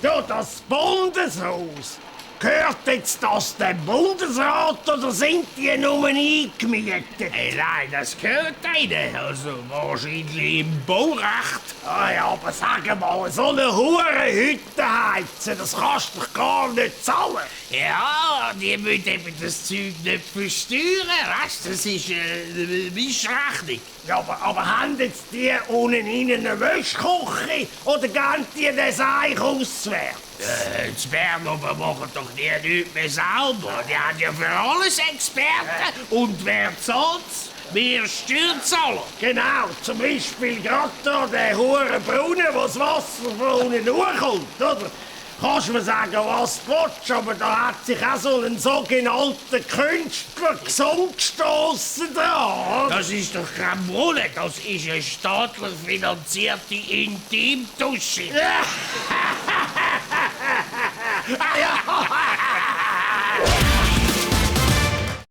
Ja, das Bundeshaus. Gehört jetzt das dem Bundesrat oder sind die nur eingemietet? Nein, das gehört ihnen. Also wahrscheinlich im Baurecht. Ah ja, aber sag mal, so eine Hurenhütte heizen, das kannst du doch gar nicht zahlen. Ja, die müssen eben das Zeug nicht versteuern. Weißt du, das ist Mischrechnung. Ja, aber haben jetzt die unten innen eine Wäschküche oder gehen die das Eich auswärts? In Bern aber machen doch die nichts mehr sauber. Die haben ja für alles Experten. Und wer zahlt's? Wir Steuerzahler. Genau, zum Beispiel gerade da der Hurenbrunnen, wo das Wasser von unten hochkommt, oder? Kannst du mir sagen, was du willst, aber da hat sich auch so ein sogenannter Künstler gesund gestossen dran. Das ist doch kein Brunnen, das ist eine staatlich finanzierte Intimdusche. Ja,